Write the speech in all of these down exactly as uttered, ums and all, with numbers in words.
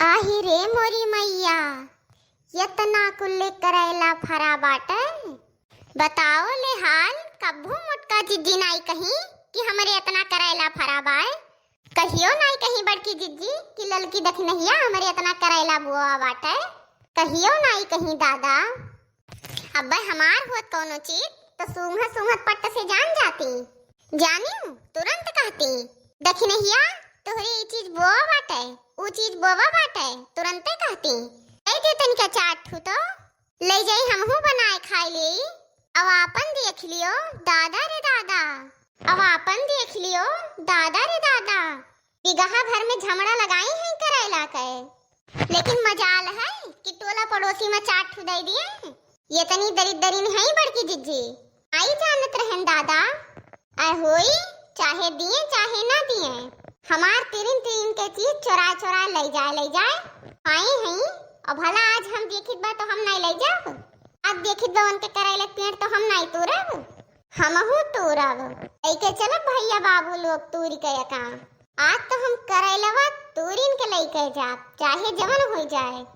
आही रे मोरी मैया, यतना कुल्ले करैला फरा बाटे। बताओ ले हाल, कब्बो मोटका जिज्जी नाई कहीं कि हमरे यतना करैला फरा बाय। कहियो नाई कहीं बड़की जिज्जी कि ललकी दखिनहिया हमरे यतना करैला बोआ बाटे। कहियो नाई कहीं दादा। अब्बे हमार होत कौनो चीज तो सूंघत सूंघत पट्ट से जान जाती। जानियो, तुरंत कहती, "दखिनहिया, तोहरे ई चीज बोआ बाटे, ऊ चीज बोआ बाटे," तुरंते कहती। "ए दे तनिका चार ठू तो, ले जाई हमहू बनाए खाए लेई। अब आपन देख लियो, दादा रे दादा, अब आपन देख लियो, दादा रे दादा।" बिगहा भर में झमड़ा लगाई हैं करैला के, लेकिन मजाल है कि टोला पड़ोसी में चार ठू दे दिए। यतनी दरिद्दरिन है बड़की जिज्जी, आई जानत रहन दादा। आ होई, चाहे दिए चाहे ना दिए, हमार तिरिन तिरिन के चीज चोरा चोरा ले जाए, ले जाए। आई हैं, और भला आज हम देखित बा तो हम नहीं ले जाब? आज देखित बा उनके करैला के पेड़ तो हम नहीं तोड़ब? हमहू तोड़ब। लेके चलब भैया बाबू लोग तूरी के एका। आज तो हम करैलवा तूरिन के लेके जाब, चाहे जवन हो जाए।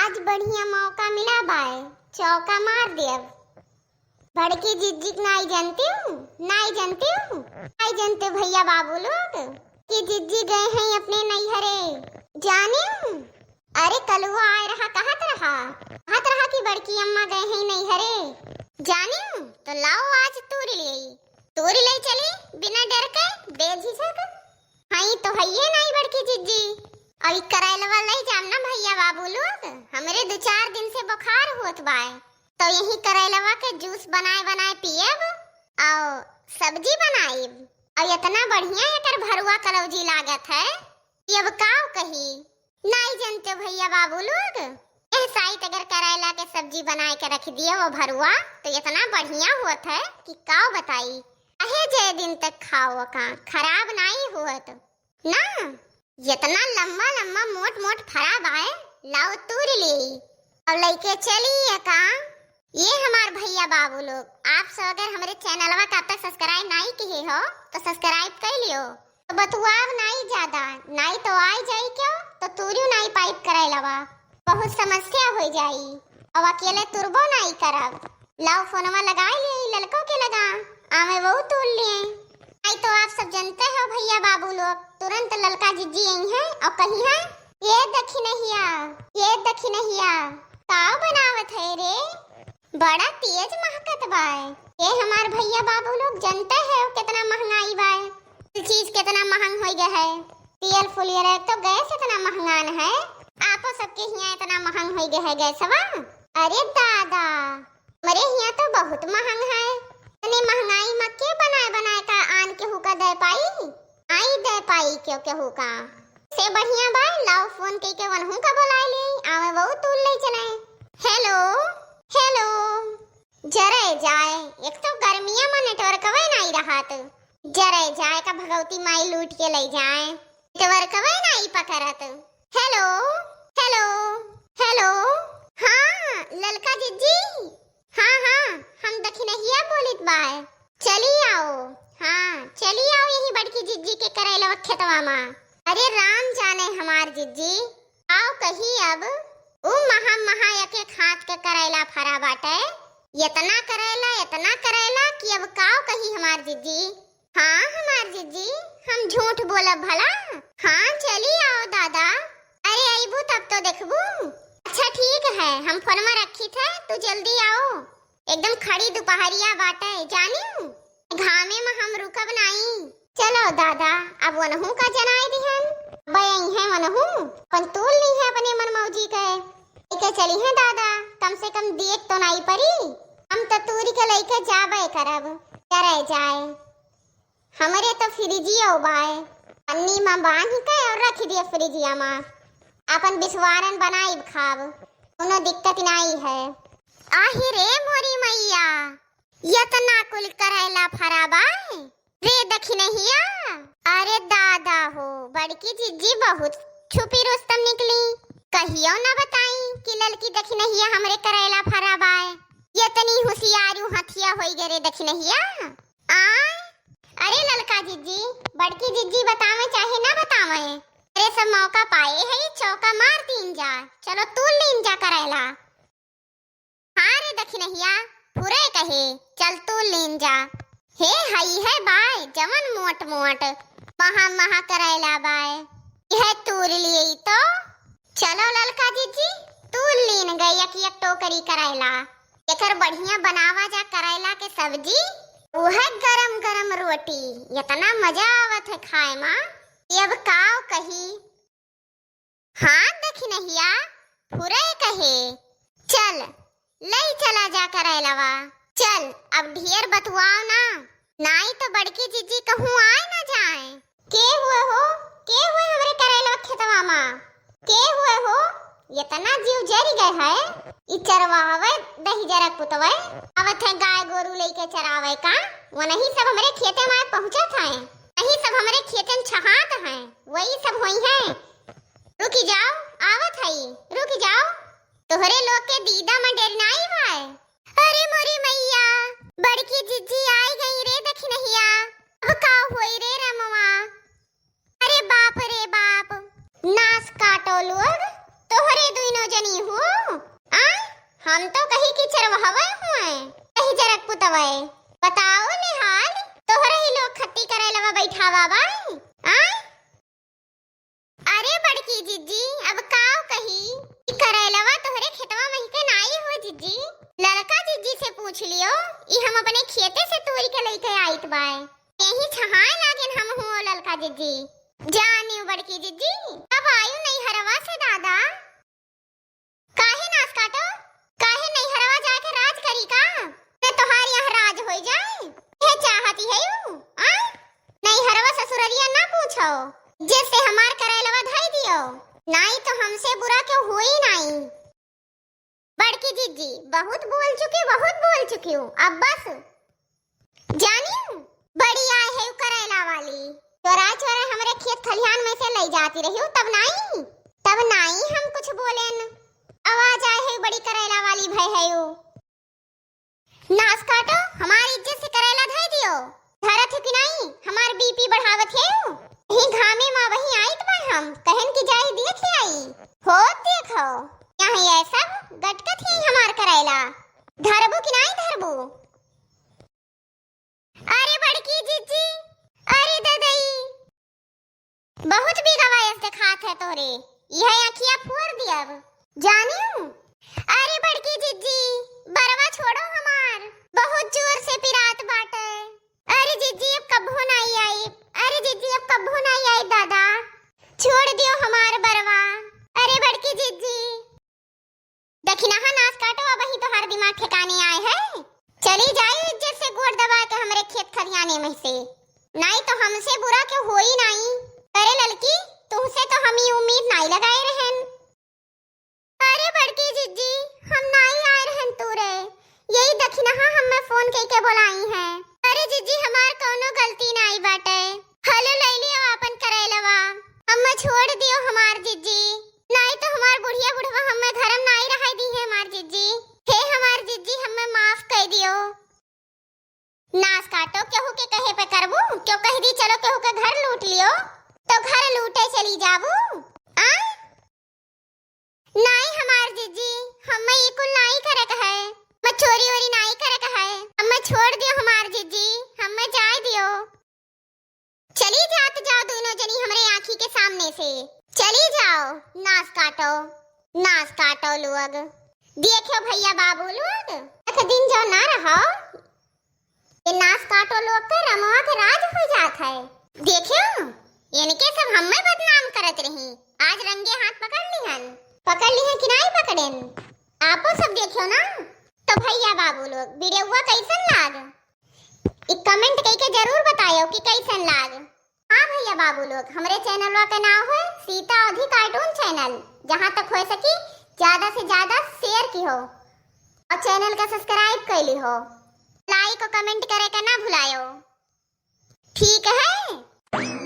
आज बढ़िया मौका मिला बाय, चौका मार देब। बड़की जिज्जी के नाई जानती हूँ, नाई जानती हूँ, नाई जानते भैया बाबू लोग कि जिज्जी गए हैं अपने नैहरे। जाने हूँ, अरे कलुआ आए रहा, कहत रहा, कहत रहा कि बड़की अम्मा गए हैं नैहरे। जानियो, तो लाओ आज तूरी ले, तूरी ले चली बिना डर के, बेझिझक। हई तो हइये नाई बड़की जिज्जी। अभी करैलवा ले जाम ना भैया बाबू लोग, हमरे दो चार दिन से बुखार होत बाय, तो यही करैलवा के जूस बनाए बनाए पियब, और सब्जी बनाइब, और इतना बढ़िया एकर भरुआ कलौजी लागत है कि अब काव कही। नाई जनते भैया बाबू लोग, एह साइत अगर करैला के सब्जी बनाए के रख दिए वो भरुआ, तो इतना बढ़िया होत है कि काव बताई। अहे जे दिन तक खाओ का, खराब नाई होत ना। इतना लम्बा लम्बा मोट मोट फरा बाय, लाओ तूर ली। अब लइके चली एका। ये हमार भैया बाबू लोग, आप सब अगर हमरे चैनलवा का अब तक सब्सक्राइब नाई किहे हो, तो सब्सक्राइब कर लियो। तो बतुआब नाई ज्यादा, नाई तो आई जाई क्यों, तो तूरियो नाई पाइप करैलवा, बहुत समस्या हो जाई। अब अकेले तुरबो नाई करब। लाओ फोनवा लगाई लिए, ललको के लगा, आवे वो तूर लिए। नाई तो आप सब जनते हो भैया बाबू लोग, तुरंत ललका जिज्जी आई हैं और कही हैं, "ये दखिनहिया, ये दखिनहिया, का बनावत है रे?" बड़ा तेज महकत बाय। ए हमार भैया बाबू लोग, जनते है कितना महंगाई बाय, चीज कितना महंग होइ गए है। तेल फुलियर, एक तो गैस इतना महंगान है, आपो सबके हियाँ इतना महंग होइ गए है गैसवा। अरे दादा, हमरे हियाँ तो बहुत महंग है। इतनी महंगाई में के बनाए बनाए का आन केहू का दे पाई? आई दे पाई क्यों केहू का? से बढ़िया बा, लाओ फोन कई के वनहू का बुलाए ले, आवे वो तूल ले चले। हेलो, हेलो। जरे जाए, एक तो गर्मिया में नेटवर्कवे नाई रहत। जरे जाए का भगवती माई लूट के ले जाए, नेटवर्कवे नाई पकड़त। हेलो, हेलो, हेलो। हाँ, ललका जिज्जी। हाँ, हाँ, हम दखिनहिया बोलित बाय। चली आओ, हाँ, चली आओ यही बड़की जिज्जी के करैलवा खेतवा मा। अरे राम जाने हमार जिज्जी, आओ कही अब, ऊ महा महा एक एक हाथ के करैला फरा बाटे, इतना करैला, इतना करैला कि अब काव कही हमार जिज्जी। हाँ हमार जिज्जी, हम झूठ बोलब भला? हाँ चली आओ दादा। अरे अइबू तब तो देखबू। अच्छा ठीक है, हम फोनमा रखी थे, तू जल्दी आओ। एकदम खड़ी दुपहरिया बाटे, जानियो, घामे में हम रुकब नाई। चलो दादा, अब वनहू का जनाई दिहन, अब आई हैं वनहू, अपन तूल ली है अपने मन मौजी के, लेके चली हैं दादा, कम से कम देख तो नाई परी, हम तो तूरी के लेके जाबे करब, करे जाए। हमरे तो फ्रिजियो बाय, पन्नी मा बांध के और रख दिए फ्रिजिया मा। अपन बिसवारन बनाइब खाब, कोनो दिक्कत नाई है। आही रे मोरी मैया, यतना कुल करैला फरा बाय रे दखिनहिया। अरे दादा हो, बड़की जिज्जी बहुत छुपी रुस्तम निकली। कहियो ना बताई कि ललकी दखिनहिया हमरे करैला फरा बाय। यतनी होशियारू हथिया होई गे रे दखिनहिया। आय, अरे ललका जिज्जी, बड़की जिज्जी बतावे चाहे ना बतावे, अरे सब मौका पाए है, चौका मार दीन जा, चलो तूल लीन जा करैला। हाँ रे दखिनहिया, फुरे कहे, चल तूल लीन जा। हे हई है बाय, जवन मोट मोट, महा महा करैला बाय, यह तूल लिए तो। चलो ललका जिज्जी, तूल लीन गए एक एक टोकरी करैला। एकर बढ़िया बनावा जा करैला के सब्जी, उहे गरम गरम रोटी, इतना मजा आवत है खाए मा कि अब काव कही। हाँ दखिनहिया, फुरे कहे, चल लई चला जा करैलवा। चल अब ढेर बतुआओ ना, नाई तो बड़की जिज्जी कहूँ आए ना जाए। के हुए हो, के हुए हमरे करैलवा खेतवा मा? के हुए हो? इतना जीव जरि गए है, ई चरवावे दही जरक पुतवे, आवत है गाय गोरू लेके चरावे का, वनही सब हमरे खेते मा पहुँचत हैं, वही सब हमरे खेते मा छहात हैं, वही सब होई हैं। रुकि जाओ, आवत हई, रुकि जाओ, तोहरे लोग के दीदा मा डेर नाई बाय। अरे मोरी मैया, बड़की जिज्जी आई गई रे दखिनहिया, अब का होई रे रमवा? अरे बाप रे बाप, नास काटो लोग, तोहरे दुइनो जनी हो। आय, हम तो कही कि चरवहवे हुए, कही जरक पुतवे। बताओ ले हाल, तोहरे ही लोग खत्ती करैलवा बैठावा बाय। आय, अरे बड़की जिज्जी, अब काव कही, ई करैलवा तोहरे खेतवा मही के नाई हो जिज्जी। ललका जिज्जी से पूछ लियो, ई हम अपने खेते से तोरी के लइके आइत बाय। यही छहाए लागेन हम हुओ ललका जिज्जी। जानियो बड़की जिज्जी, अब आयु नैहरवा से दादा। काहे नास काटो? काहे नैहरवा जाके राज करी का? ते तोहार यहाँ राज होई जाए? ये चाहती है यू? आ? नैहरवा ससुररिया ना पूछो, जिससे हमार करैलवा धई दियो, नाई तो हमसे बुरा क्यों होई नाई। बड़की जिज्जी, बहुत बोल चुकी, बहुत बोल चुकी हूँ, अब बस। जानियो, बड़ी आए है उ करैला वाली, चोरा चोरा हमरे खेत खलिहान में से लई जाती रही हूँ, तब नाई, तब नाई हम कुछ बोलेन। आवाज आए है बड़ी करैला वाली भय है यू। नास काटो, हमार इज्जत से करैला धई दियो। धरत हो कि नाई, हमार बीपी बढ़ावत है यू। यही घामे मा वही आइत बा हम, कहन कि जाई देख आई। हो देखो, यहाँ ये सब गटकत है हमार करैला। धरबू कि नाई धरबू? अरे बड़की जिज्जी, अरे ददई, बहुत बिगवायस देखात है तोरे, यह आँखिया फोर दियब, जानियो। अरे बड़की जिज्जी, बरवा छोड़ो हमार, बहुत जोर से पिरात बाटे। अरे जिज्जी, अब कब्बो नाई आई, अरे जिज्जी, अब कब्बो नाई आई दादा, छोड़ दियो हमार बरवा। अरे बड़की जिज्जी, दखिनहा नास काटो, अबही तोहार दिमाग ठिकाने आए है। चली जाई इज्जत से गोड़ दबा के हमरे खेत खरियाने में से, नाई तो हमसे बुरा क्यों होई नाई। अरे ललकी, तुमसे तो हम ई उम्मीद नाई लगाए रहन। अरे बड़की जिज्जी, हम नाई आए रहन तू रे, यही दखिनहा हमें फोन कई के बोलाई है। अरे जिज्जी, हमार कौनो गलती नाई बाटे, हलो लई लियो आपन करैलवा, हमें छोड़ दियो हमार जिज्जी। नाई तो हमार बुढ़िया बुढ़वा हमें घरम नाई रहाई दी है हमार जिज्जी। हे हमार जिज्जी, हमें माफ कई दियो। नास काटो, केहू के कहे पे करबू, क्यों कह दी चलो केहू के घर लूट लियो, तो घर लूटे चली जाबू। आ? नाई हमार जिज्जी, हमें ई कुल नाई करे के है, हमें चोरी ओरी नाई करे के है, हमें छोड़ दियो हमार जिज्जी, हमें जाए दियो। चली जात जाओ दोनों जनी हमरे आँखी के सामने से, चली जाओ। नास काटो, नास काटो लोग। देखो भैया बाबू लोग, एक दिन जो ना रहो, ये नास काटो लोग के रमवा के राज हो जात है। देखो, इनके सब हमें बदनाम करत रही, आज रंगे हाथ पकड़ लिहन, पकड़ लिहन कि नाई पकड़ेन, आपो सब देखो ना। तो भैया बाबू लोग, वीडियोवा कैसन लाग? ई comment कइके जरूर बतायो कि कैसन लाग। हाँ भैया बाबू लोग, हमरे चैनलवा के नाम है सीता अवधी cartoon channel। जहाँ तक हो सकी ज्यादा से ज्यादा share किहो और channel का subscribe कर लिहो, like और comment करे के ना भुलायो, ठीक है?